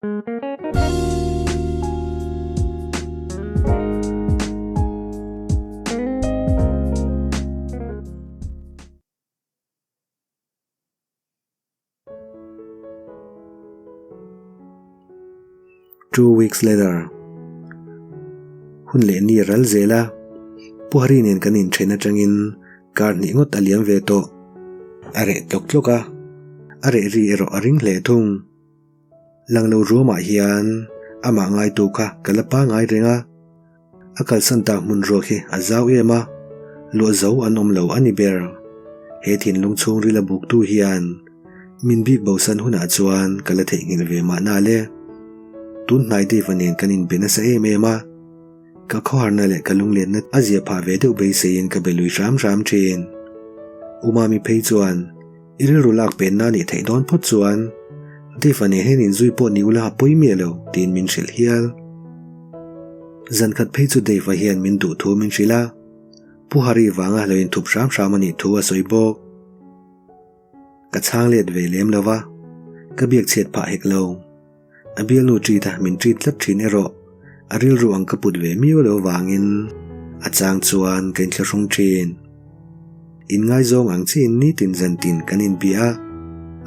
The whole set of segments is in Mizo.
Two weeks later Hun leh ni a ral zel a, Pu Hari nen kan inthen atangin kar hnih ngawt a liam ve tawh. A reh tlawk tlawk a, a reh ri erawh a ring hle thung. Lang lo ruamah hian amah ngaitu kha ka la pangai reng a, a kalsan tak hmun ruak hi a zau em a, luah zo an awm lo a ni ber. He thinlung chhungril a buktu hian min bik bosan hunah chuan ka la theihnghilh ve mahna le. Tun hnai Dave-a nen kan inbe nasa em em a, ka khawharna leh ka lunglenna a zia phah ve deuh beiseiin ka be lui hram hram thin. Umami phei chuan I rilru lak penna nih theih dawn phawt chuan Dave-a nen hian inzui pawh ni ula a pawi miah lo tiin min hrilh hial. Zan khat phei chu Dave-a hian min duh thu min hrilh a, Pu Hari vanga lo inthup hram hram a nih thu a sawi bawk. Ka chhang let ve lem lo va, ka biak chhiat phah hek lo. A bialnu treat a min treat tlat thin erawh a rilru ang ka put ve miau lo vangin a chang chuan ka inthlahrung thin. Inngaizawng ang chiin nitin zantin kan inbia a,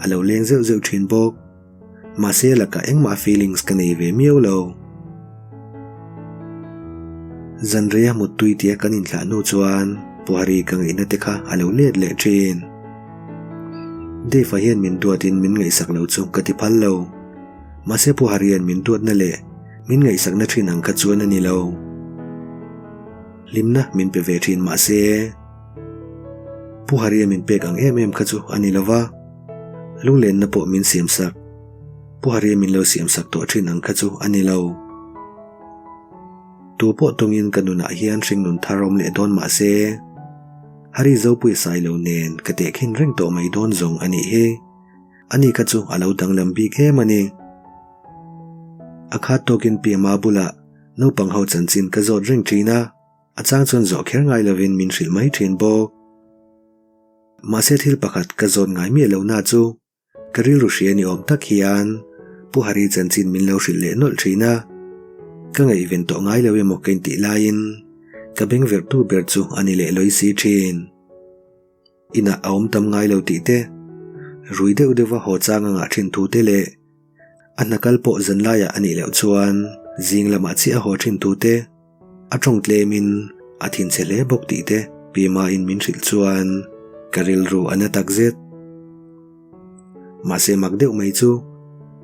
a lo leng zeuh zeuh thin bawk. Mahse lakah engmah feelings ka nei ve miau lo. Zanreia muttui tia kan inthlah hnu chuan Puhari ka ngaihna te kha a lo let leh thin. Dave-a hian min duatin min ngaihsak lo chu ka ti phal lo. Mahse Pu Harian min duatna leh min ngaihsakna thin ang kha chuan a ni lo. Hlimna min pe ve thin mahse Pu Haria min pek ang em em kha chu a ni lo va, lunglenna pawh min siamsak. Pu Haria min lo siamsak tawh thin ang kha chu a ni lo. Tu pawh tawngin ka nunah hian hringnun thar awm leh dawn mahse Hari Zopui Sailo nen ka tehkhin reng tawh mai dawn zawng a nih hi. Ani kha chu a lo danglam bik em a ni. A khat tawkin Piama bulah naupang ho chanchin ka zawt reng thin a, a chang chuan zawh kher ngai lovin min hrilh mai thin bawk. Mahse thil pakhat ka zawt ngai miah lohna chu Ka rilru hria ni awm tak hian Pu Hari chanchin min lo hrilh leh nawlh thin a, ka ngaihven tawh ngai lo emaw ka intih laiin ka beng verhtu ber chu a ni leh lawi si thin. Inah a awm tam ngai lo tih te, rui deuh deuha haw chang a ngah thin thu te leh a hna kal pawh zan laiah a nih loh chuan zing lamah chiah a haw thin thu te, A tawng tlemin a thinchhe hle bawk tih te Pi Main min hrilh chuan ka rilru a na tak zet. Mahse mak deuh mai chu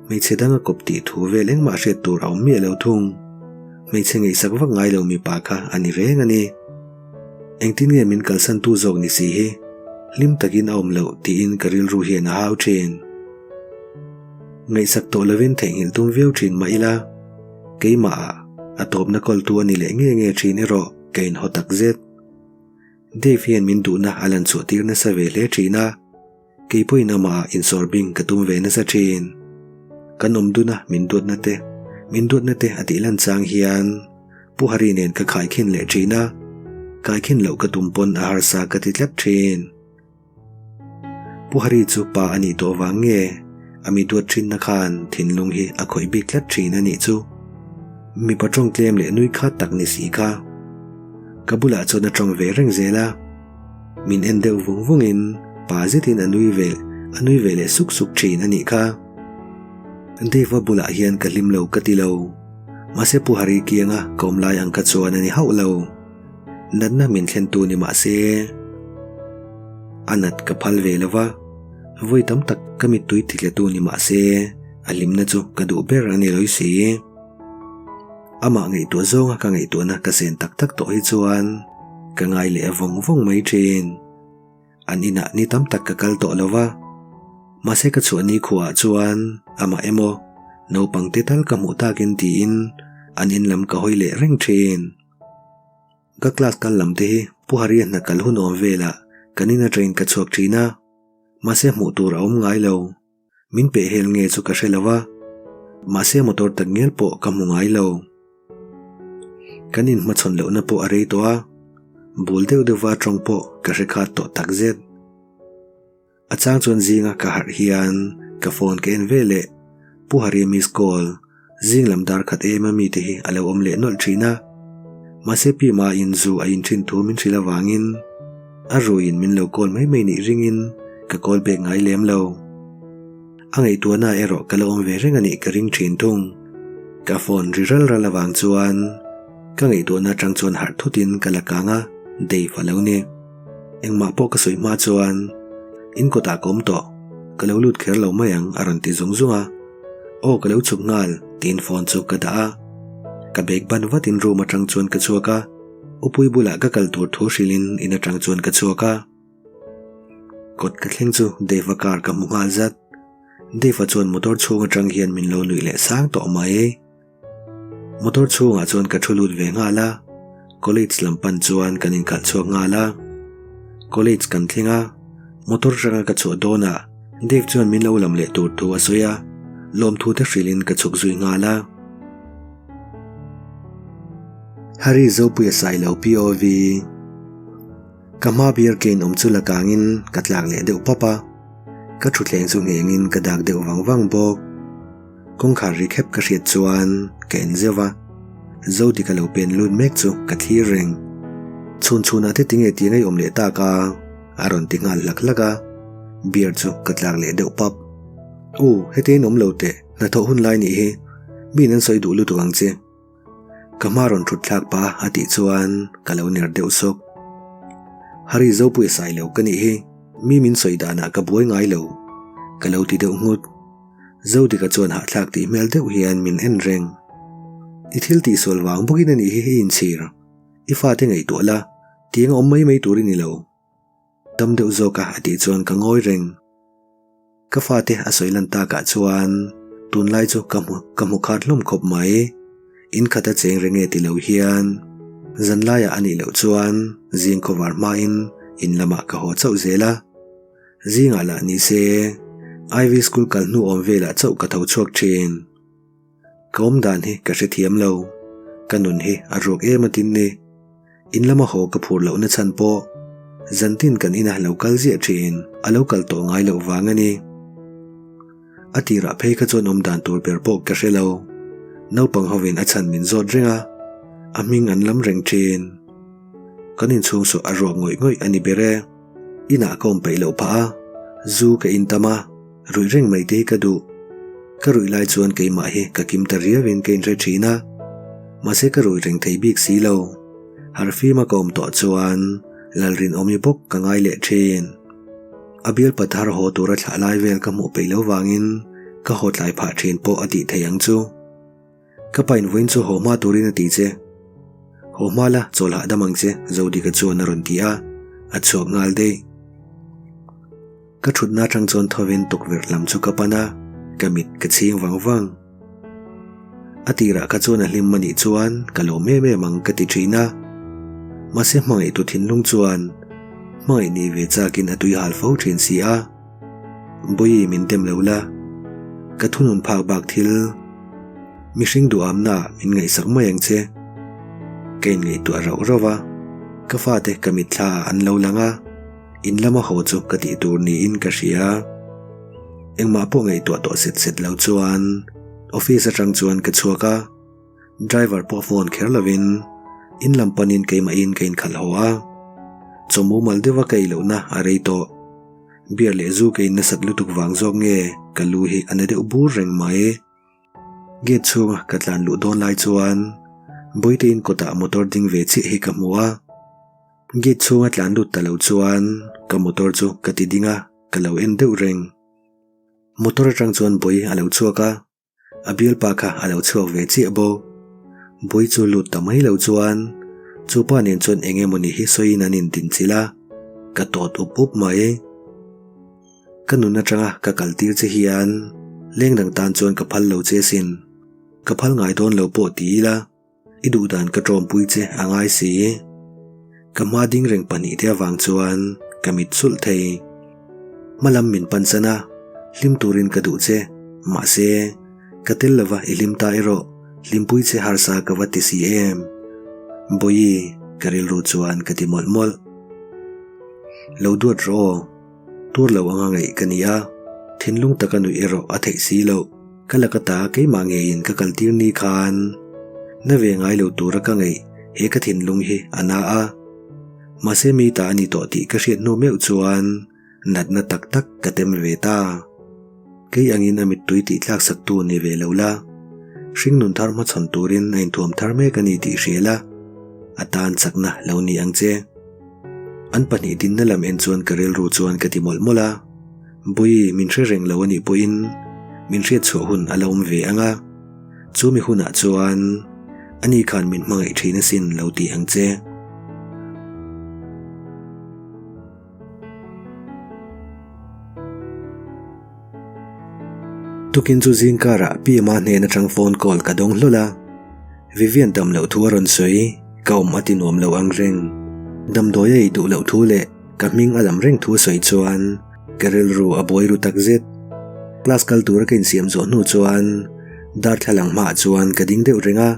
hmeichhe dang a kawp tih thu vel engmah hriat tur a awm miah lo thung. Hmeichhe ngaihsak vak ngai lo mipa kha a ni reng a ni. Engtin nge min kalsan tu zawk ni si hi hlim takin a awm loh tiin ka rilru hian a hau thin. Ngaihsak tawh lovin theihnghilh tum viau thin mah ila keimah a tawpna kawltu a ni leh nge nge thin erawh ka inhaw tak zet. Dave hian min duhna a lan chhuah tir nasa ve hle thin a, kei pawhin amah ah insawr bing ka tum ve nasa thin. Kan awm dun a min duatna te, min duatna te a tih lan chang hian Pu Hari nen ka khaikhin leh thin a, kaikhin loh ka tum pawn a harsa ka ti tlat thin. Pu Hari chu pa a nih tawh vang nge a mi duat thinna khan thinlung hi a khawih bik tlat thin a nih chu. Mipa tawng tlem leh nui khat tak ni si kha. Ka bulah chuan a tawng ve reng zel a. Min en deuh vung vungin pa zetin a nui ve a nui ve leh suk suk thin a nih kha. Dave-a bulah hian ka hlim lo ka ti lo. Mahse Pu Hari kianga ka awm lai ang kha chuan a ni hauh lo. Natna min thlentu ni mah se a nat ka phal ve lo va, vawi tam tak ka mittui titletu ni mah se a hlimna chu ka duh ber a ni lawi si. Amah ngaihtuah zawnga ka ngaihtuahna ka sen tak tak tawh hi chuan ka ngai leh vawng vawng mai thin. An inah ni tam tak ka kal tawh lo va, mahse ka chhuah ni khuaah chuan amah emaw naupang te tal ka hmuh takin tiin an in lam ka hawi leh reng thin. Ka class kal lam te hi Pu Haria hna kal hun awm velah kan in atangin ka chhuak thin a, mahse hmuh tur a awm ngai lo. Min peh hel nge chu ka hre lo a, mahse motor tak ngial pawh ka hmu ngai lo. Kan inhmachhawn lohna pawh a rei tawh a, bul deuh deuhva tawng pawh ka hre khat tawh takzet. A chang chuan zinga ka harh hian ka phone ka en ve leh. Pu Hari miss call zing lam dar khat em a mi te hi a lo awm leh nawlh thin a. Mahse Pi Ma in zu a in thin thu min hrilh avangin a ruiin min lo call mai mai nih ringin ka call back ngai lem lo. A ngaihtuahna erawh ka la awm ve reng a nih ka ring thin thung. Ka phone ri ral ral avang chuan ka ngaihtuahna atang chuan harh thutin ka la kang a, Dave a lo ni. Engmah pawh ka sawi hma chuan in kawtah ka awm tawh, ka lo lut kher lo mai ang a rawn ti zung zung a. Aw ka lo chhuk nghal tiin phone chu ka dah a. Ka bag ban vatin room atang chuan ka chhuak a, Upui bulah ka kal tur thu hrilhin in atang chuan ka chhuak a. Kawt ka thleng chu Dave-a car ka hmu nghal zat. Dave-a chuan motor chhung atang hian min lo nuih leh sang tawh mai. Motor chhungah chuan ka thu lut ve nghal a, college lam pan chuan kan inkhalh chhuak nghal a. College kan thleng a, motor atanga ka chhuah dawnah Dave chuan min lo lam leh tur thu a sawi a, lawmthu te hrilhin ka chhuk zui nghal a. Harry Zopuia Sailo POV. Ka hma beer cane awm chu la kangin ka tlak leh deuh pap a, ka thutthleng chu nghengin ka dak deuh vang vang bawk. Kawngkhar ri khep ka hriat chuan ka en zeuh a, Zodi ka lo pen lut mek chu ka thlir reng. Chhun chhunah te tinge tih ngei awm leh tak a, a rawn ti nghal hlak hlak a, beer chu ka tlak leh deuh pap. U, heti in awm lo teh, hnathawh hun lai nih hi, miin an sawi duh lutuk ang che. Ka hma rawn thut thlak pa a tih chuan ka lo ner deuh sawk. Hari Zopui sai lo ka nih hi, mi min sawi danah ka buai ngai lo, ka lo ti deuh nghut. Zodika chuan hahthlak tih hmel deuh hian min en reng. I thil tihsual vang bawkin a nih hi i inchhir. I fate ngaihtuah la, tiang a awm mai mai tur i ni lo. Dam deuh zawka a tih chuan ka ngawi reng. Ka fate a sawi lan takah chuan tunlai chu ka hmu ka hmu khat hlawm khawp mai. In khat a cheng reng e ti lo hian zanlaiah a nih loh chuan zing khawvar hmain in lamah ka haw chauh zel a. Zingah lah ni se Ivy School kal hnu awm velah chauh ka tho chhuak thin. Ka awm dan hi ka hrethiam lo. Ka nun hi a ruak em atin ni. In lama haw ka phur lohna chhan pawh zantin kan ina lo kal ziah thin a lo kal tawh ngai loh vang a ni. A tirah phei kha chuan awm dan tur ber pawh ka hre lo. Naupang hovin a chhan min zawt reng a, a hming an lam reng thin. Kan inchhung saw a ruak ngawih ngawih a ni ber e. Inah ka awm peih loh phah a, zu ka in tam a, ruih reng mai te hi ka duh. Ka ruih lai chuan keimah hi ka kim ta riauin ka inhre thin a, mahse ka rui reng thei bik si lo. Harhfima ka awm tawh chuan Lalrinawmi bawk ka ngai leh thin. A bial pathar haw tura thlah lai vel ka hmuh peih loh vangin ka haw tlai phah thin pawh a tih thei ang chu. Ka pa in vawiin chu haw hma turin a ti che. Haw hma la, chawl hahdam ang che, Zodika chuan a rawn ti a, a chhuak nghal daih. Ka thutna atang chuan thovin tukverh lam chu ka pan a, ka mit ka chhing vang vang. A tirah kha chuan a hlim a nih chuan ka lawm em em ang ka ti thin a. Mahse hmangaihtu thinlung chuan hmangaih nih ve chakin a tui hal fo thin si a. Bawihi min dem lo la, ka thunun phak bak thil mihring duhamna min ngaihsak mai ang che. Ka inngaihtuah rauh rauh a, ka fate ka mitthla ah an lo lang a, in lama haw chu ka tih tur niin ka hria. Engmah pawh ngaihtuah tawh set set lo chuan office atang chuan ka chhuak a. Driver pawh phone kher lovin in lam panin keimahin ka inkhalh haw a, chaw mumal deuha ka ei lohna a rei tawh. Beer leh zu ka in nasat lutuk vang zawk nge ka lu hi a na deuh bur reng mai. Gate chhunga ka tlan luh dawn lai chuan Bawitein kawtah motor ding ve chiah hi ka hmu a. Gate chhunga tlan lut ta lo chuan ka motor chu ka ti ding a, ka lo en deuh reng. Motor atang chuan Bawi a lo chhuak a. A bialpa kha a lo chhuak ve chiah bawk. Bawi chu lut ta mai lo chuan chu pa nen chuan eng emawni hi sawiin an intinchilh a, ka tawt up up mai. Ka nun atanga ka kal tir che hian leng dang tan chuan ka phal lo che sin. Ka phal ngai dawn lo pawh ti ila. I duh dan ka tawmpui che a ngai si. Ka hma ding reng pahnihte avang chuan ka mit sulh thei. Hmalam min pan san a, hlim turin ka duh che. Mahse, ka tel lova i hlim ta erawh hlimpui che harsa ka va ti si em. Bawihi, ka rilru chuan ka ti mawlh mawlh. Lo duat rawh aw, tur lo anga ngaih ka ni a, thinlung taka nuih erawh a theih si loh. Ka laka ta keimah ngeiin ka kaltir ni khan na ve ngai lo tura ka ngaih he ka thinlung hi a na a. Mahse mi ta a ni tawh tih ka hriat hnu meuh chuan natna tak tak ka tem ve ta. Kei angin a mittui tih tlak saktu ni ve lo la, hringnun thar hmachhawn turin a inthuam thar mek a ni tih hria la, a tan chakna lo ni ang che. An pahnih dinna lam en chuan ka rilru chuan ka ti mawlh mawlh a, Bawi min hre reng lo a nih pawhin min hriat chhuah hun a la awm ve ang a, chu mi hunah chuan ani khan min hmangaih thin asin lo ti ang che. Tukin chu zingkarah PMa hnen atang phone call ka dawng hlawl a, Vivian dam loh thu a rawn sawi, ka awm a ti nuam lo ang reng. Damdawi a ei duh loh thu leh ka hming a lam reng thu a sawi chuan ka rilru a buai ru tak zet. Class kal tura ka insiam zawh hnu chuan darthlalang hmaah chuan ka ding deuh reng a,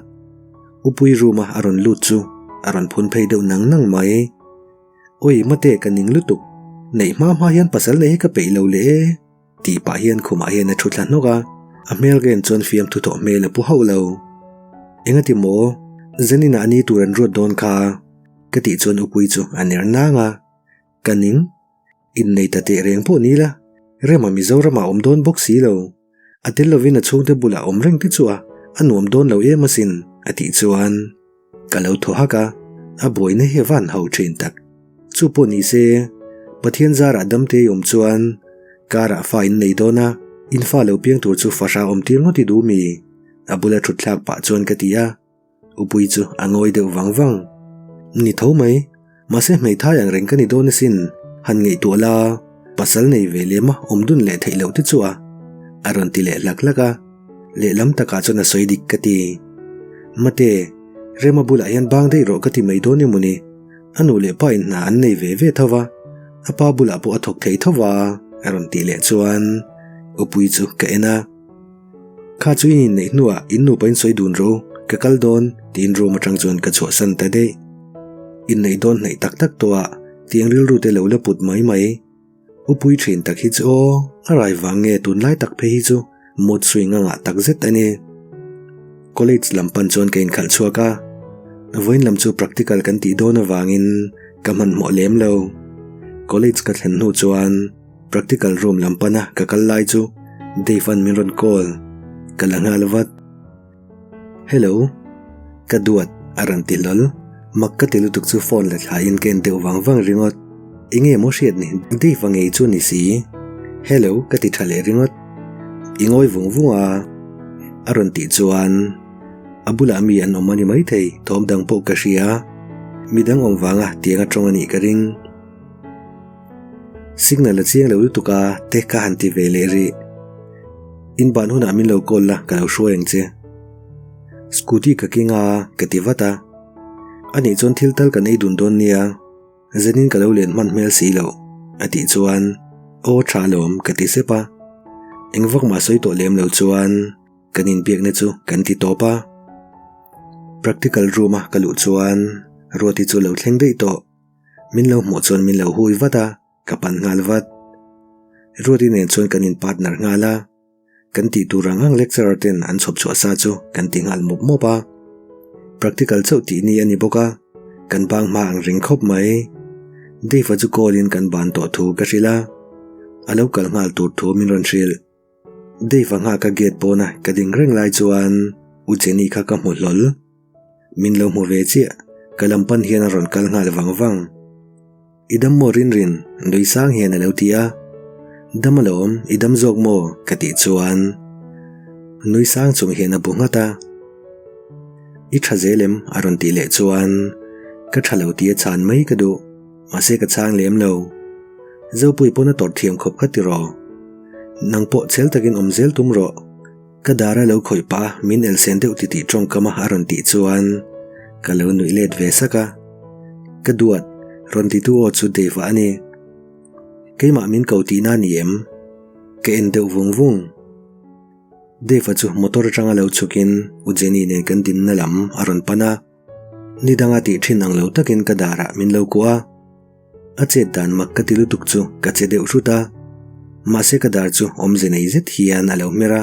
Upui room a a rawn lut chu a rawn phun phei deuh nang nang mai. Oi mate ka ning lutuk, neih hma hma hian pasal nei hi ka peih lo leh e tih pah hian khumah hian a thu thla hnawk a, a hmel ka en chuan fiamthu thawh hmel a pu hauh lo. Engati maw, Zanin ah ni tur an ruat dawn kha ka tih chuan Upui chu a ner nang a, ka ning. Innei ta teh reng pawh ni la, Rema Mizoramah awm dawn bawk si lo. A tel lovin a chhungte bulah awm reng te chu a a nuam dawn lo em asin a tih chuan ka lo thaw hak a, a buaina hi a van ho thin tak. Chu pawh ni se, Pathian zarah damte i awm chuan karah fa in nei dawn a, in fa lo piang tur chu fahra awm tir ngawt i duh mi? A bula thut thlak pah chuan ka ti a. Upui chu a ngawi deuh vang vang. Ni tho mai, mahse hmeithai ang reng ka ni dawn asin, han ngaihtuah la, pasal nei ve lem a awm dun leh theih loh te chu a, a rawn ti leh hlak hlak a, lehlam takah chuan a sawi dik ka ti. Mate, Rema bulah hian bang daih rawh ka ti mai dawn emaw ni? A nu leh pa in hna an nei ve ve tho va, a pa bulah pawh a thawk thei tho va, a rawn tih leh chuan Upui chu ka en a. Kha chu in inneih hnuah in nupa in sawi dun ro, ka kal dawn tiin room atang chuan ka chhuahsan ta daih. Inneih dawn hnaih tak tak tawhah tiang rilru te lo la put mai mai. U pui thin tak hi chu aw, a rai vang nge tunlai tak phei hi chu mood swing a ngah tak zet a ni. College lam pan chuan ka inkhalh chhuak a, vawiin lam chu practical kan tih dawn avangin ka hmanhmawh lem lo. College ka thlen hnu chuan. Practical room lam pana ka kal lai chu Dave an min rawn call, ka la nghal vat. Hello, ka duat a rawn ti hlawl. Mak ka ti lutuk chu phone la thla in ka en deuh vang vang ringawt. Enge maw hriat ni, Dave a ngei chu ni si. Hello ka ti tha leh ringawt. I ngawi vung vung a, a rawn tih chuan a bulah mi an awm a ni maithei, thawm dang pawh ka hria. Midang awm vanga tiang a tawng a nih ka ring. Signal a chiang lo lutuk a te ka han ti ve leh rih. In ban hunah min lo call la ka lo hruai ang che. Scooty ka keng a ka ti vat a. Anih chuan thil tal kan ei dun dawn nia, zanin ka lo len hman hmel si loh a tih chuan aw tha alawm ka ti sep a. Eng vak mah sawi tawh lem lo chuan kan inbiakna chu kan ti tawp a. Practical room a ka luh chuan Ruati chu lo thleng daih tawh. Min lo hmuh chuan min lo hui vat a, ka pan nghal vat. Ruati nen chuan kan in partner nghal a, kan tih tur ang ang lecturer ten an chhawp chhuah sa chu kan ti nghal mawp mawp a. Practical chauh tih ni a ni bawk a, kan bang hma ang reng khawp mai. Dave-a chu call in kan ban tawh thu ka hrilh a, a lo kal nghal tur thu min rawn hrilh. Dave-a nghak a gate pawna ka ding reng lai chuan U Jenny kha ka hmu hlawl. Min lo hmu ve chiah, ka lam pan hian a rawn kal nghal vang vang. I dam maw Rinrin? nui sang hian a lo ti a. Dam alawm, i dam zawk maw? ka tih chuan nui sang chung hian a bu nghat a. I tha zel em? a rawn tih leh chuan ka tha lo tih a chhan mai ka duh. Mahse ka chhang lem lo. Zopui pawn a tawrh thiam khawp kha tiraw. Nang pawh chhel takin awm zel tum rawh. Ka dar a lo khawih pah a, min elsen deuh titih tawngkam a a rawn tih chuan ka lo nuih let ve sak a. Ka duat, rawn titu aw chu Dave-a a ni. Keimah min ko tihna a ni em? Ka en deuh vung vung. Dave-a chu motor atanga lo chhukin U Jenny nen kan dinna lam a rawn pan a. Ni danga tih thin ang lo takin ka darah min lo kuah a, a chet dan mak ka ti lutuk chu ka che deuh hrut a, mahse ka dar chu awmze nei zet hian a lo hmer a,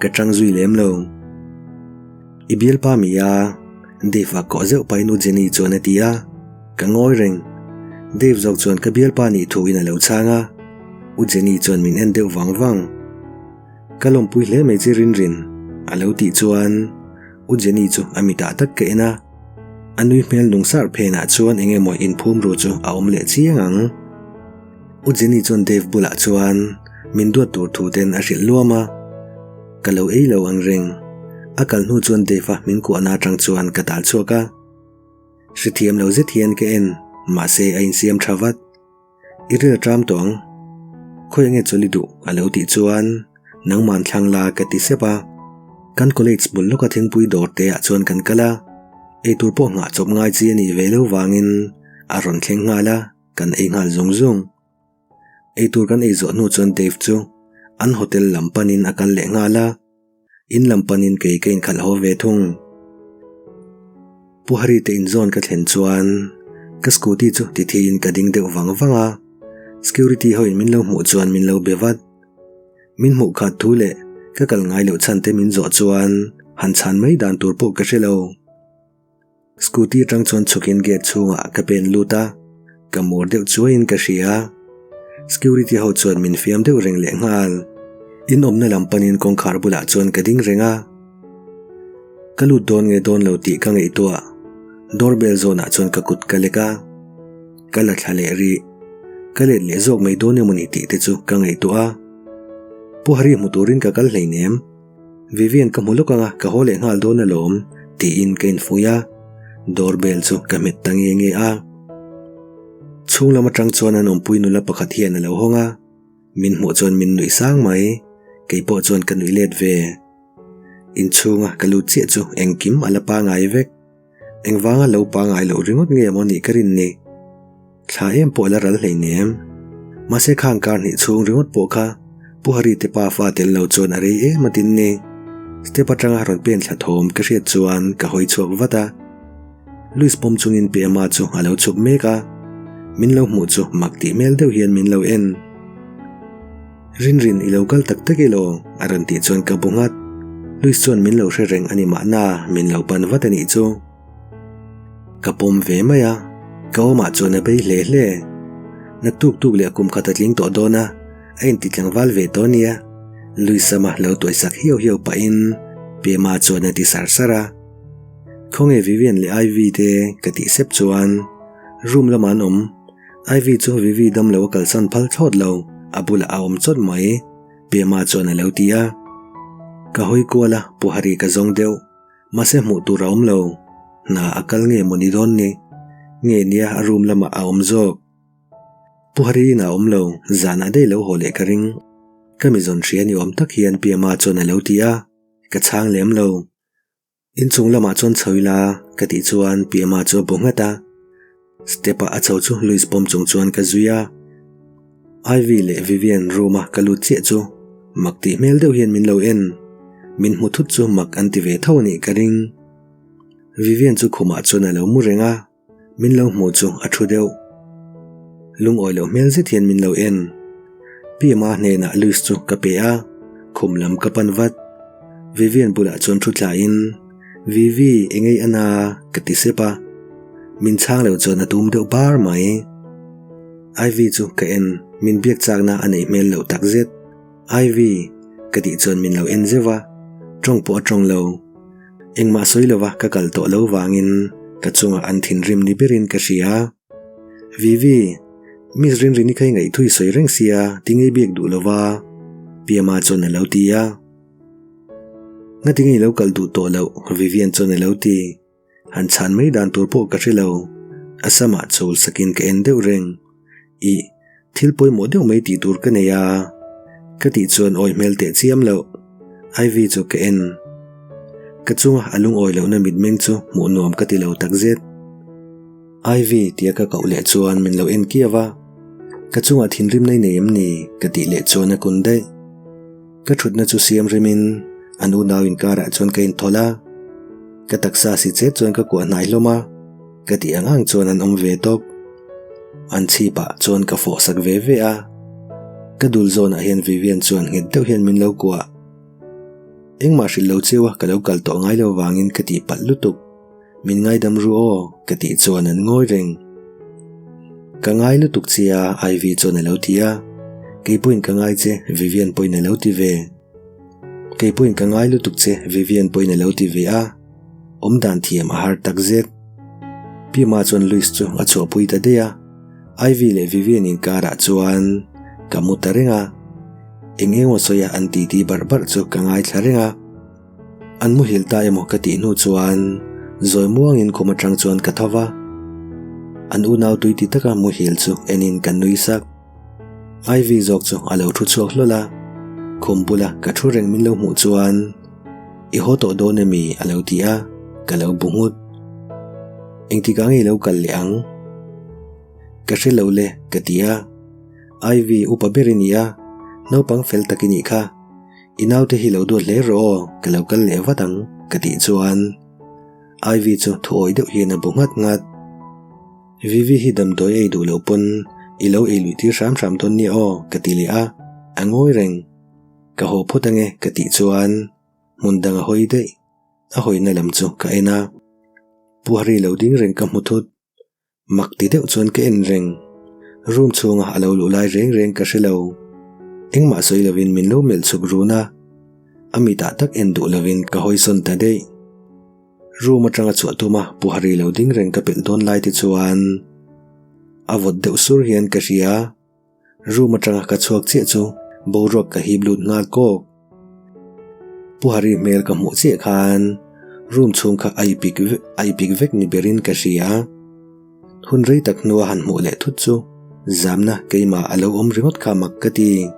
Ka ṭang zui lem lo. I bialpa mi a? Dave a kawh zeuh pahin U Jenny chuan a ti a, ka ngawi reng. Dave zawk chuan ka bialpa nih thuin a lo chhang a, U Jenny chuan min en deuh vang vang. Ka lawmpui hle mai che Rinrin, a lo tih chuan U Jenny chu a mitah tak ka en a, a nui hmel nung sar phenah chuan eng emaw inphum ru chu a awm leh chiang ang. U Jenny chuan Dave bulah chuan min duat tur thu ten a hrilh luam a, ka lo ei lo ang reng. A kal hnu chuan Dave-a min kuahna atang chuan ka tal chhuak a. Hrethiam lo zet hian ka en, mahse a insiam tha vat. I ril a ṭam tawh ang. Khawi enge chawlh i duh? a lo tih chuan nangman thlang la ka ti sep a. Kan college bul lawka thingpui dawr te ah chuan kan kal a, eitur pawh nghah chawp ngai chi a nih ve lo vangin a rawn thleng nghal a. Kan ei nghal zung zung. Eitur kan ei zawh hnu chuan Dave chu an hotel lam panin a kal leh nghal a, in lam panin kei ka inkhalh haw ve thung. Pu Hari te inzawn ka thlen chuan ka scooty chu tithiin ka ding deuh vang vang a, security hoin min lo hmuh chuan min lo be vat. Min hmuh khat thu leh ka kal ngai loh chhan te min zawh chuan han chhan mai dan tur pawh ka hre lo. Scooty atang chuan chhukin gate chhungah ka pen lut a, ka mur deuh chuaiin ka hria. Security ho chuan min fiam deuh reng leh nghal. In awmna lam panin kawngkhar bulah chuan ka ding reng a. Ka lut dawn nge dawn lo tih ka ngaihtuah. Doorbell zawnah chuan ka kut ka lek a. Ka la thla leh rih. Ka let leh zawk mai dawn emawni tih te chu ka ngaihtuah a. Pu Hari hmu turin ka kal hleinem. Vivian ka hmu lawk anga ka haw leh nghal dawn alawm tiin ka infuih a, door bell chu ka hmet ta nge nge a. Chhung lam atang chuan an awmpui nula pakhat hian a lo hawng a, min hmuh chuan min nuih sang mai, kei pawh chuan ka nuih let ve. Inchhunga ka lut chiah chu engkim a la pangai vek. Engvanga lo pangai loh ringawt nge maw nih ka rin ni? Thla em pawh la ral hleinem. Mahse khang kar hnih chhung ringawt pawh kha Pu Hari te pa fa tel lo chuan a rei em a tin ni. Step atanga rawn pen thla thawm ka hriat chuan ka hawi chhuak vat a. Louis pawm chungin Pema chu a lo chhuk mek a. Min lo hmuh chu mak tih hmel deuh hian min lo en. Rinrin i lo kal tak tak elaw? A rawn tih chuan ka bu nghat. Louis chuan min lo hre reng a ni mahna min lo pan vat a nih chu. Ka pawm ve mai a, ka awmah chuan a bei hle hle. Naktuk tuk leh kum khat a tling tawh dawn a, a inti tlangval ve tawh nia. Louis sama lo tuaisak hiau hiau pahin Pema chuan a ti sar sar a. Khawnge Vivian leh Ivy te ka tih sep chuan room lamah an awm. Ivy chu Vivi dam lo a kalsan phal thlawt lo, a bulah a awm chawt mai, Pema chuan a lo ti a. Ka hawi kual a, Pu Hari ka zawng deuh, mahse hmuh tur a awm lo, hna a kal nge maw ni dawn ni? Nge nia a room lamah a awm zawk? Pu Hari inah a awm lo, zanah daih lo haw leh ka ring. Ka mi zawn hria ni awm tak hian Pema chuan a lo ti a, ka chhang lem lo. Inchung lamah chuan chho ila ka tih chuan Pema chu a bu nghat a, step ah a chho chu Louis pawm chung chuan ka zui a. Ivy leh Vivian room a ka lut chiah chu mak tih hmel deuh hian min lo en, min hmu thut chu mak an ti ve tho a nih ka ring. Vivian chu khumah chuan a lo mu reng a. Min lo hmuh chu a thu deuh. Lungawi loh hmel zet hian min lo en. PMA hnenah Louis chu ka pe a, khum lam ka pan vat. Vivian bulah chuan thu tlain, Vivi, engei a na? ka ti sep a. Min chhang lo chuan a tum deuh bar mai. Ivy chu ka en, min biak chakna a neih hmel loh takzet. Ivy, ka tih chuan min lo en zeuh a, tawng pawh a tawng lo. Engmah sawi lova ka kal tawh lo vangin ka chungah an thinrim ni berin ka hria. Vivi, Miss Rinrini kha i ngaihthui sawi reng sia tingei biak duh lova Piama chuan a lo ti a. Ngatinge i lo kal duh tawh loh Vivian chuan a lo ti. Han chhan mai dan tur pawh ka hre lo. A samah chul sakin ka en deuh reng. Ih, thil pawimawh deuh mai tih tur ka nei a. Ka tih chuan awi hmel teh chiam loh. Ivy chu ka en. Ka chunga a lungawi lohna mitmeng chu hmuh nuam ka ti lo takzet. Ivy tia ka koh leh chuan min lo en kiau a. Ka chungah thinrimna i nei em ni? Ka tih leh chuan a kun daih. Ka thutna chu siam rimin an unau inkarah chuan ka inthawlh a, ka taksa si chet chuan ka kuah hnai hlawm a, ka tih ang ang chuan an awm ve tawp. An chhipah chuan ka fawh sak ve ve a, ka dul zawnah hian Vivian chuan nghet deuh hian min lo kuah. Engmah hrilh lo cheu a ka lo kal tawh ngai lo vangin ka tih palh lutuk. Min ngaidam ru aw ka tih chuan an ngawi reng. Ka ngai lutuk che a Ivy chuan a lo ti a. Kei pawhin ka ngai che Vivian pawhin a lo ti ve. Kei pawhin ka ngai lutuk che Vivian pawhin a lo ti ve a. Awm dan thiam a har tak zet. Pima chuan Louis chu a chhuahpui ta daih a. Ivy leh Vivian inkarah chuan ka mu ta reng a. Eng eng aw sawi a an titi barh barh chu ka ngaithla reng a. An muhil ta emaw ka tih hnu chuan zawi muangin khum atang chuan ka tho va. An unau tui ti taka muhil chu enin ka nui sak. Ivy zawk chu a lo thu chhuak hlawl a. Khum bula ka thu reng min lo hmuh chuan I haw tawh dawn emi a lo ti a, ka lo bu nghut. Engtikah nge i lo kal leh ang? Ka hre lo le ka ti a. Ivy upa ber i ni a, naupang fel tak i nih kha. I naute hi lo duat hle rawh aw, ka lo kal leh vat ang ka tih chuan Ivy chu thuawi deuh hian a bu nghat nghat. Vivi hi damdawi ei duh loh pawn i lo ei luih tir hram hram dawn nia aw ka ti leh a, a ngawi reng. Ka haw phawt ange ka tih chuan hmun dang a hawi daih. A hawina lam chu ka en a, Pu Hari lo ding reng ka hmu thut. Mak ti deuh chuan ka en reng. Room chhunga a lo luh lai reng reng ka hre lo. Engmah sawi lovin min lo melh chhuk run a, a mitah tak en duh lovin ka hawi sawn ta daih. Room atanga chhuah tuma Pu Hari lo ding reng ka pelh dawn lai te chuan a vawt deuh sur hian ka hria. Room atanga ka chhuak chiah chu boruak ka hip lut nghal kawk. Pu Hari hmel ka hmuh chiah khan room chhung kha a ipik a ipik vek ni berin ka hria. Hun rei tak hnua han hmuh leh thut chu zamna keimah a lo awm ringawt kha mak ka ti.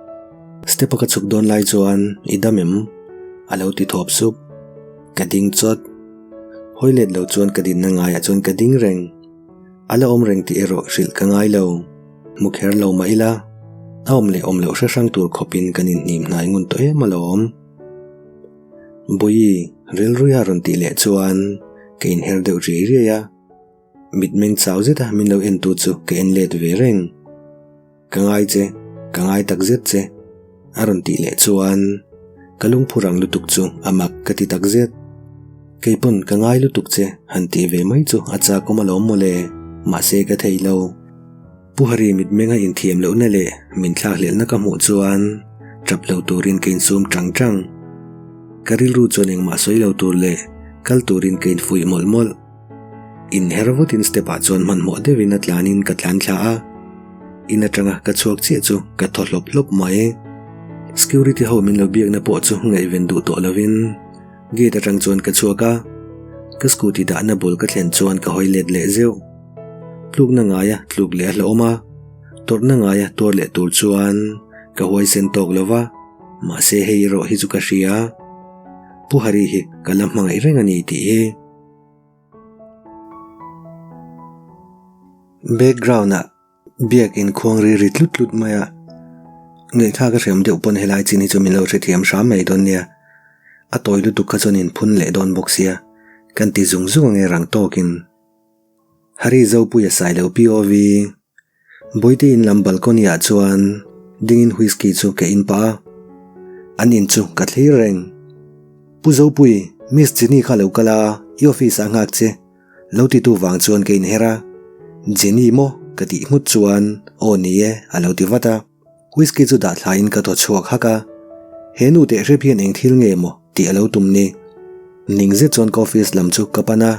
Step a ka chhuk dawn lai chuan i dam em? A lo ti thawp sup. Ka ding chawt. Hawi let lo chuan ka dinna ngaiah chuan ka ding reng. A la awm reng tih erawh hrilh ka ngai lo. Hmu kher lo mah ila, a awm leh awm loh hre hrang tur khawpin kan inhnim hnai ngun tawh em alawm. Bawihi, rilruia rawn tih leh chuan ka inher deuh riai riai a. Mitmeng chau zeta min lo en tu chu ka en let ve reng. Ka ngai che, ka ngai tak zet che, a rawn tih leh chuan ka lungphu rang lutuk chu a mak ka ti tak zet. Kei pawn ka ngai lutuk che han tih ve mai chu a chakawm alawm mawle, mahse ka thei lo. Pu Hari mitmenga inthiam lohna leh min thlakhlelhna ka hmuh chuan tap lo turin ka insum tang tang. Ka rilru chuan engmah sawi lo tur leh kal turin ka infuih mawlh mawlh. Inher vutin step ah chuan hmanhmawh deuhin a tlanin ka tlan thla a, in atanga ka chhuak chiah chu ka thaw hlawp hlawp mai. Security ho min lo biakna pawh chu ngaihven duh tawh lovin gate atang chuan ka chhuak a, ka scooty dahna bul ka thlen chuan ka hawi let leh zeuh. Tlukna ngaia tluk leh a hlauhawm a, tawrhna ngaia tuar leh tur chuan ka huaisen tawk lova, mahse hei erawh hi chu ka hria. Pu Hari hi ka la hmangaih reng a ni tih hi. Background ah biak in khuang ri ri tlut tlut mai a, ngaihthlak a hriam deuh pawn helai chin hi chu min lo hrethiam hram mai dawn nia, a tawi lutuk kha chuan in phun leh dawn bawk sia, kan ti zung zung ange rang tawkin. Hari Zopuia Sailo POV. Bawihte in lam balcony ah chuan dingin whisky chu ka in pah a, an in chu ka thlir reng. Pu Zopui, Miss Jenny kha lo kal a, i office ah nghak che, lo ti tu vang chuan ka inher a. Jenny maw? ka tih nghut chuan aw ni e a lo ti vat a. Whisky chu dah thlaiin ka thaw chhuak hak a, he nu teh hrep hian eng thil nge maw tih a lo tum ni. Ning zet chuan ka office lam chu ka pan a,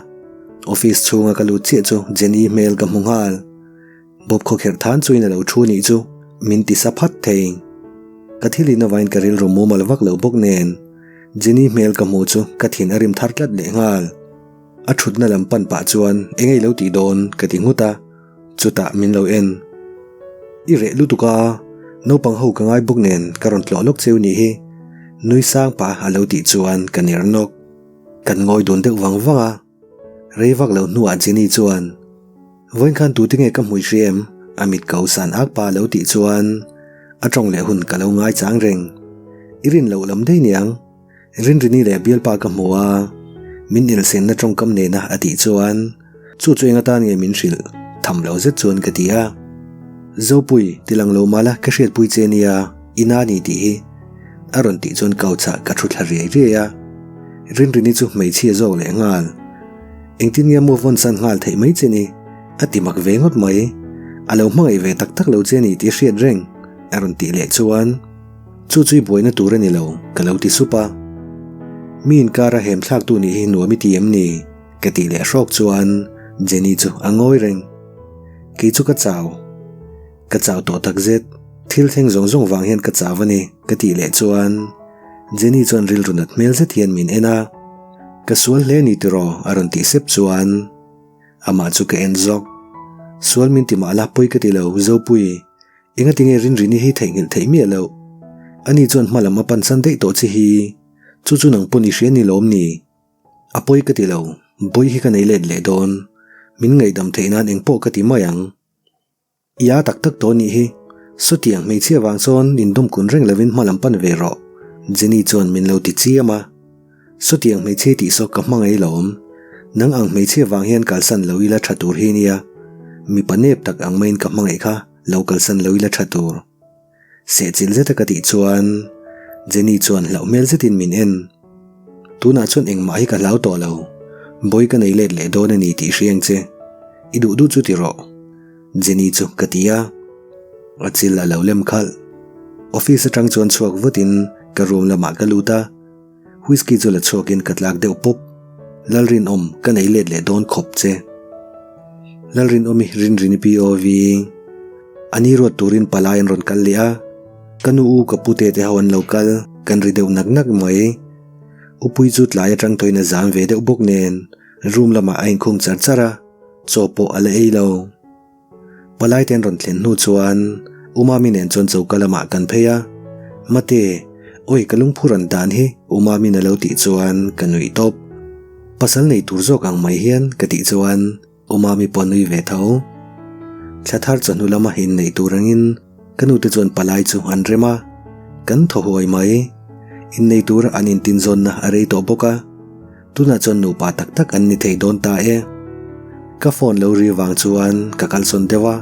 office chhunga ka lut chiah chu Jenny hmel ka hmu nghal. Bawp khawkherh than chuin a lo thu nih chu min ti sa phat thei. Ka thil in avain ka rilru mumal vak lo bawk nen Jenny hmel ka hmu chu ka thin a rim thar tlat leh nghal. A thutna lam pan pah chuan eng ei lo tih dawn ka ti nghut a. Chutah min lo en. I reh lutuk a, naupang ho ka ngai bawk nen ka rawn tlawh lawk cheu nih hi. Nui sang pah a lo tih chuan ka ner nawk. Kan ngawi dun deuh vang vang a. Rei vak lo hnuah Jenny chuan, Vawiin khan tute nge ka hmui hria em? A mit ko san ak pa a lo tih chuan a tawng leh hun ka lo ngai chang reng. I rin loh lam daih niang. Rinrini leh bialpa ka hmu a, min insenna tawngkam nena a tih chuan chu chu eng atan nge min hrilh tham lo zet chuan ka ti a. Zopui, tilang lo mah la ka hriatpui che nia, i na ni tih hi. A rawn tih chuan couch ah ka thu thla riai riai a. Rinrini chu hmeichhia zawk leh nghal. Engtin nge move on san nghal theih mai che ni? A ti mak ve ngawt mai. A lo hmangaih ve tak tak lo che ni tih hriat reng a rawn tih leh chuan chu chu i buaina tur a ni lo ka lo ti sup a. Mi inkara hem thlaktu nih hi nuam i ti em ni? Ka tih leh hrawk chuan Jenny chu a ngawi reng. Kei chu ka chau. Ka chau tawh tak zet. Thil thleng zawng zawng vang hian ka chau a ni ka tih leh chuan Jenny chuan rilru nat hmel zet hian min en a. Ka sual hle ni tiraw a rawn tih sep chuan amah chu ka en zawk. Sual min ti mah la pawi ka ti lo Zopui. Engati nge Rinrini hi theihnghilh theih miah loh? Ani chuan hma lam a pansan daih tawh che hi. Chu chu nang pawn i hria ni lawm ni? A pawi ka ti lo, bawi hi ka nei let leh dawn. Min ngaihdam theih nan engpawh ka ti mai ang. I a tak tak tawh nih hi. Sawtiang hmeichhia vang chuan indawm kun reng lovin hma lam pan ve rawh, Jenny chuan min lo ti chiam a. Sawtiang hmeichhia tih saw ka hmangaih lawm. Nang ang hmeichhia vang hian kalsan lo ila tha tur hi nia. Mipa nep tak ang maiin ka hmangaih kha lo kalsan lo ila tha tur. Sehchilh zeta ka tih chuan Jenny chuan hlauh hmel zetin min en. Tunah chuan engmah hi ka hlau tawh lo. Bawi ka nei let leh dawn a ni tih hria ang che. I duh duh chu ti rawh. Jenny chu ka ti a. A chil a lo lem khalh. Office atang chuan chhuak vutin ka room lamah ka lut a. Whisky chu la chhuakin ka tlak deuh pawp. Lalrinawm, ka nei let leh dawn khawp che. Lalrinawmi Rinrini POV. A ni ruat turin palai an rawn kal leh a. Ka nu u ka pute te ho an lo kal, kan ri deuh nak nak mai. Upui chu tlai atang tawhin a zam ve deuh bawk nen room lamah a inkhung char char a, chaw pawh a la ei lo. Palai te an rawn thlen hnu chuan U Mami nen chuan choka lamah kan phei a, Mate, awi ka lungphur an dan hi U Mami'n a lo tih chuan ka nuih tawp. Pasal nei tur zawk ang mai hian ka tih chuan U Mami pawh a nui ve tho. Thla thar chawhnu lama inneih tur angin ka nute chuan palai chu an rem a, kan thaw huai mai. Innei tura an intinzawnna a rei tawh bawk a. Tunah chuan nupa tak tak an ni thei dawn ta e. Ka phone lo ri vang chuan ka kalsawn deuh a,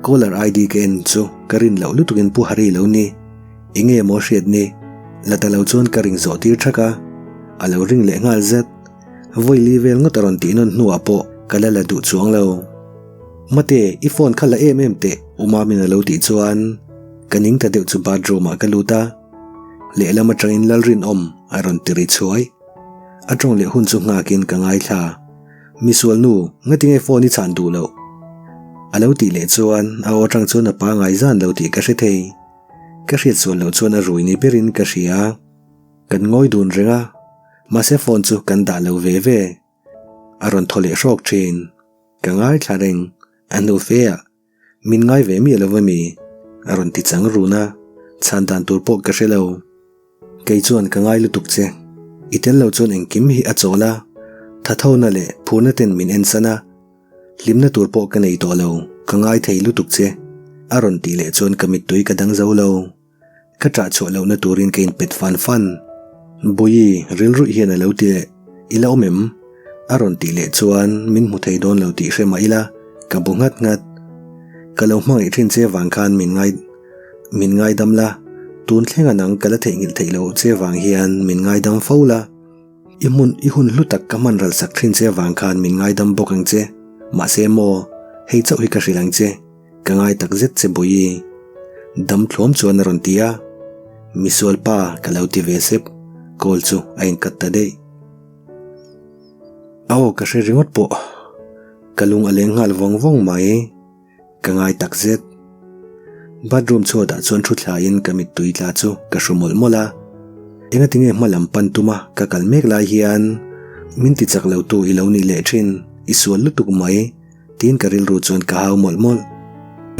caller ID ka en chu ka rin loh lutukin Pu Hari lo ni. Enge maw hriat ni? La ta lo chuan ka ring zawh tir thak a, a lo ring leh nghal zet. Vawi li vel ngawt a rawn tih nawn hnuah pawh ka la la duh chuang lo. Mate, i phone kha la em em teh, U Mamin a lo tih chuan ka ning ta deuh chu bathroom ah ka lut a, lehlam atangin Lalrinawm a rawn ti ri chhuai. A tawng leh hun chu nghakin ka ngaithla. Misual nu, ngatinge phone i chhan duh loh? A lo tih leh chuan a aw atang chuan a pangai zan lo tih ka hre thei. Ka hriat sual loh chuan a rui ni berin ka hria. Kan ngawi dun reng a, mahse phone chu kan dah lo ve ve. A rawn thaw leh hrawk thin. Ka ngaithla reng, a hnu fe ah. Min ngai ve miah lo ami? A rawn ti chang run a, chhan dan tur pawh ka hre lo. Kei chuan ka ngai lutuk che. I tel lo chuan engkim hi a chawl a, thathona leh phurna ten min en san a, hlimna tur pawh ka nei tawh lo, ka ngai thei lutuk che. A rawn tih leh chuan ka mittui ka dang zo lo. Ka ṭah chhuah lohna turin ka inpet fan fan. Bawihi, rilruih hian a lo ti leh, I la awm em? A rawn tih leh chuan min hmu thei dawn lo tih hre mah ila, ka bu nghat nghat. Ka lo hmangaih ṭhin che vang khan min ngai min ngaidam la, tun thlenga nang ka la theihnghilh theih loh che vang hian min ngaidam fo la. I hmun i hun hlu tak ka hman ral sak ṭhin che vang khan min ngaidam bawk ang che. Mahse maw, hei chauh hi ka hrilh ang che. Ka ngai tak zet che Bawihi. Dam thluam chuan a rawn ti a, Misual pa ka lo ti ve sep, call chu a inkat ta daih. A aw ka hre ringawt pawh, ka lung a leng nghal vawng vawng mai, ka ngai tak zet. Bathroom chhuatah chuan thu thlaiin ka mittui tla chu ka hru mawlh mawlh a, engatinge hma lam pan tuma ka kal mek lai hian min ti chak lo tu i lo nih leh thin, i sual lutuk mai. Tiin ka rilru chuan ka hau mawlh mawlh.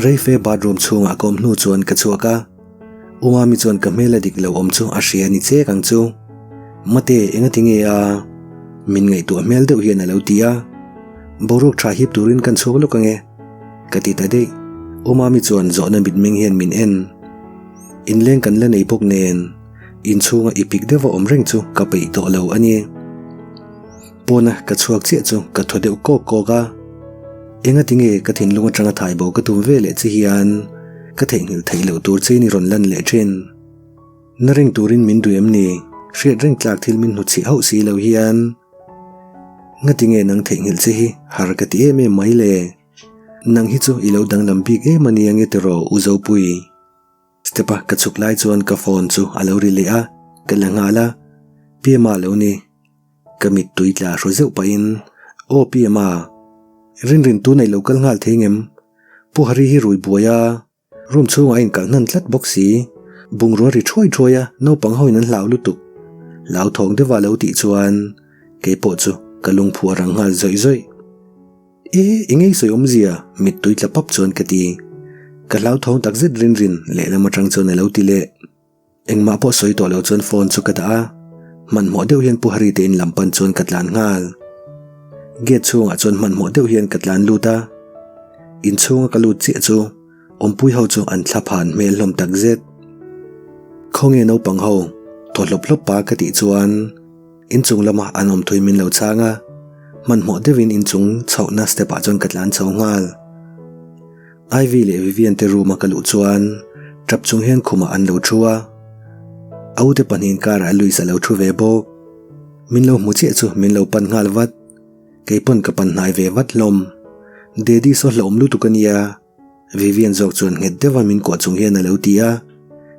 Reife bathroom chhungah ka awm hnu chuan ka chhuak a, U Mami chuan ka hmel a dik lo awm chu a hria ni chek ang chu. Mate, engati nge a? Min ngaihtuah hmel deuh hian a lo ti a. Boruak tha hip turin kan chhuak lawk ange, ka ti ta daih. U Mami chuan zawhna mitmeng hian min en. Inleng kan la nei bawk nen, inchhunga ipik deuha awm reng chu ka peih tawh lo a ni. Pawna ka chhuak chiah chu ka thaw deuh kawk kawk a, engati nge ka thinlung atanga thaibo ka tum ve leh che hian ka theihnghilh theih loh tur chein i rawn lan leh thin. Na reng turin min duh em ni? Hriat reng tlak thil min hnuchhih hauh si lo hian. Ngati nge nang theihnghilh che hi har ka ti em em mai le? Nang hi chu i lo danglam bik em a nia nge tiraw U Zopui? Step a ka chhuk lai chuan ka phone chu a lo ri leh a, ka la nghal a, Piama lo ni. Ka mittui tla hru zeuh pahin, Aw Piama, Rinrin tunah i lo kal nghal thei ngem? Pu Hari hi rui buai a, room chhungah a inkalh hnan tlat bawk si. Bungrua ri thuai thuai a, naupang hoin an hlau lutuk. Hlauthawng deuha lo tih chuan keipawh chu ka lungphu a rang nghal zawih zawih. E, i ngei sawi awmzia, mittui tla pap chuan ka ti. Ka hlauthawng takzet rin rin lehlam atang chuan a lo ti leh. Engmah pawh sawi tawh lo chuan phone chu ka dah a, hmanhmawh deuh hian Pu Hari te in lam pan chuan ka tlan nghal. Gate chhungah chuan hmanhmawh deuh hian ka tlan lut a, inchhunga ka lut chiah chu awmpui ho chu an thla phan hmel hlawm takzet. Khawnge naupang ho, thaw hlawp hlawp pa ka tih chuan, Inchung lamah an awm thui min lo chhang a, hmanhmawh deuhin inchung chhohna step ah chuan ka tlan chho nghal. Ivy leh Vivian te room a ka luh chuan tap chung hian khumah an lo thu a, a ute pahnihin karah Louis a lo thu ve bawk. Min lo hmu chiah chu min lo pan nghal vat, keipawn ka pan hnai ve vat hlawm. Daddy saw hlauhawm lutuk a nia. Vivian zawk chuan nghet deuha min kuah chung hian a lo ti a,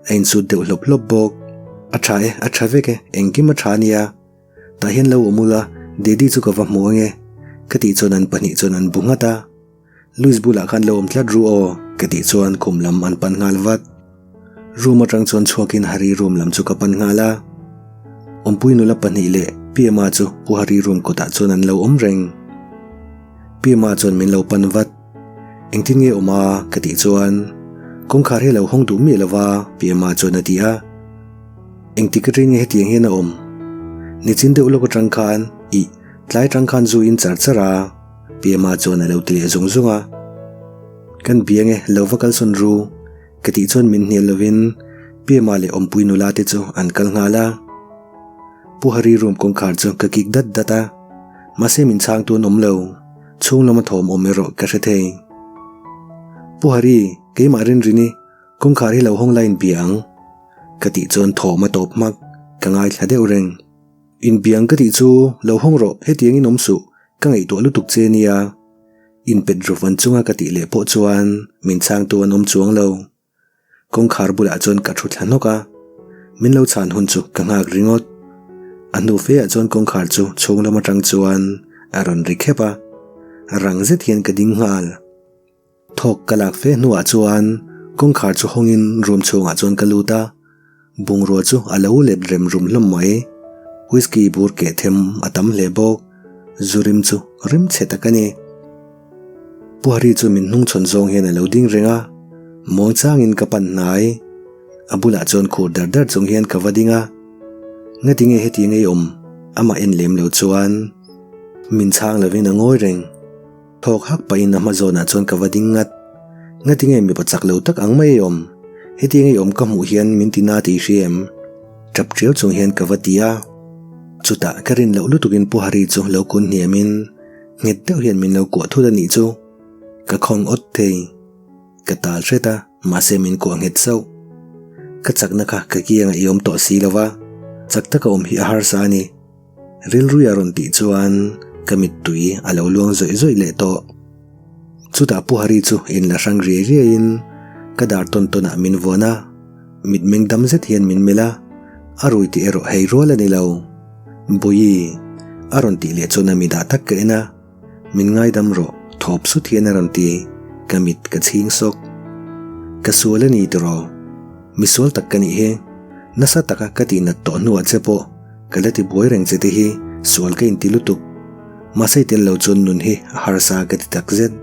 a insut deuh hlawp hlawp bawk. A tha e, a tha vek e, engkim a tha ania. Tah hian lo awm ula, Daddy chu ka va hmu ange, ka tih chuan an pahnih chuan an bu nghat a. Louis bulah khan lo awm tlat ru aw, ka tih chuan khum lam an pan nghal vat. Room atang chuan chhuakin Hari room lam chu ka pan nghal a. Awmpui nula pahnih leh PMa chu Pu Hari room kawtah chuan an lo awm reng. PMa chuan min lo pan vat. Engtin nge awm a? ka tih chuan kawngkhar hi a lo hawng duh miah lova PMa chuan a ti a. Engtik atang nge hetiang hian a awm? Nichin deuh lawk atang khan ih tlai atang khan zu in char char a PMa chuan a lo ti leh zung zung a. Kan bia nge lo va kalsawn ru ka tih chuan min hnial lovin PMa leh awmpui nula te chu an kal nghal a. Pu Hari room kawngkhar chu ka kik dat dat a, mahse min chhang tu an awm lo. Chhung lama thawm awm erawh ka hre thei. Pu Hari, keimah Rinrini, kawngkhar hi lo hawng la inbia ang. Ka tih chuan thawm a tawp hmak, ka ngaithla deuh reng. Inbia ang ka tih chu lo hawng rawh, hetiang in awm suh, ka ngaihtuah lutuk che nia. Inpet ru van chunga ka tih leh pawh chuan min chhangtu an awm chuang lo. Kawngkhar bulah chuan ka thu thla hnawk a, min lo chhan hun chu ka nghak ringawt. A hnu fe ah chuan kawngkhar chu chhung lam atang chuan a rawn ri khep a, rang zet hian ka ding nghal. Thawk ka lak fe hnuah chuan kawngkhar chu hawngin room chhungah chuan ka lut a, bungrua chu a lo let rem rum hlawm mai. Whisky bur keh them a tam hle bawk, zu rim chu rim chhe tak a ni. Pu Hari chu min hnungchhawn zawng hian a lo ding reng a, muangchangin ka pan hnai. A bulah chuan khur dar dar chung hian ka va ding a, Ngati nge heti ngei awm? Amah en lem lo chuan min chhang lovin a ngawi reng. Thawk hak pahin a hma zawnah chuan ka va ding ngat. Ngati nge mipa chak lo tak ang mai ei awm? Heti ngei awm ka hmuh hian min ti na tih hria em? Tap tiau chung hian ka va ti a. Chutah ka rin loh lutukin Pu Hari chu lo kun hniamin, Nghet deuh hian min lo kuah thut a nih chu. Ka khawng awt thei. Ka tal hret a, mahse min kuah nghet sauh. Ka chakna kha ka kiangah i awm tawh si lo va, chak taka awm hi a harsa a ni. Rilrui a rawn tih chuan ka mittui a lo luang zawih zawih leh tawh. Chutah Pu Hari chu inla hrang riai riaiin ka dar tawn tawnah min vuan a, mitmeng dam zet hian min melh a, a rui tih erawh hei rual a ni lo. Bawihi, a rawn tih leh chuan a mi dah tak ka en a, min ngaidam rawh, thawp sut hian a rawn ti, ka mit ka chhing sawk. Ka sual a ni tiraw? Misual tak ka nih hi, nasa taka ka tihnat tawh hnuah che pawh ka la ti buai reng che te hi sual ka inti lutuk. Mahse tel lo chuan nun hi a harsa ka ti tak zet.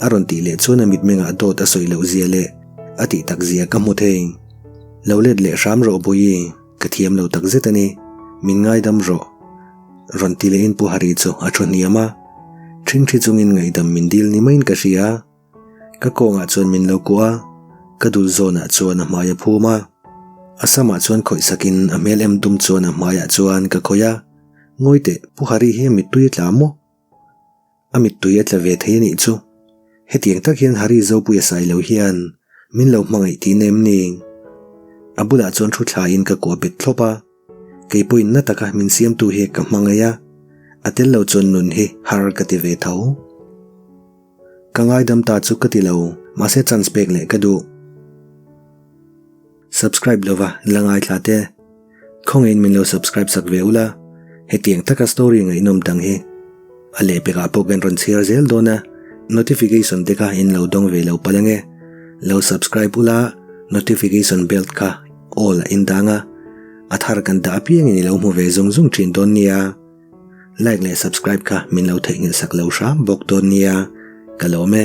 A rawn tih leh chuan a mitmengah dawt a sawi loh zia leh a tih tak zia ka hmu thei. Lo let leh hram rawh Bawihi, ka thiam lo tak zet a ni. Min ngaidam rawh. Rawn ti lehin Pu Hari chu a thu hniam a. Ṭhingṭhi chungin ngaihdam min dil ni maiin ka hria. Ka kawngah chuan min lo kuah a, ka dul zawnah chuan a hmai a phum a. A samah chuan khawih sakin a hmel em tum chuan a hmaiah chuan ka khawih a, Ngawi teh, Pu Hari hi a mittui a tla maw? A mittui a tla ve thei a nih chu. Hetiang tak hian Hari Zopuia sai lo hian min lo hmangaih tih na em ni? A bulah chuan thu thla in ka kuah bet thlawp a, kei pawhin na taka min siamtu hi ka hmangaih a, a tel lo chuan nun hi har ka ti ve tho. Ka ngaidam ta chu ka ti lo, mahse chance pek leh ka duh. Subscribe lova la ngaithla te. Khawngaihin min lo subscribe sak ve ula, hetiang taka story ngaihnawm dang hi a lehpekah pawh kan rawn chhiar zel dawn a, notification te kha in lo dawng ve lo palh ange. Lo subscribe ula, notification bell kha all a indang a, a thar kan dah apiangin i lo hmu ve zung zung thin dawn nia. Like leh subscribe kha min lo theihnghilh sak lo hram bawk dawn nia, ka lawm e.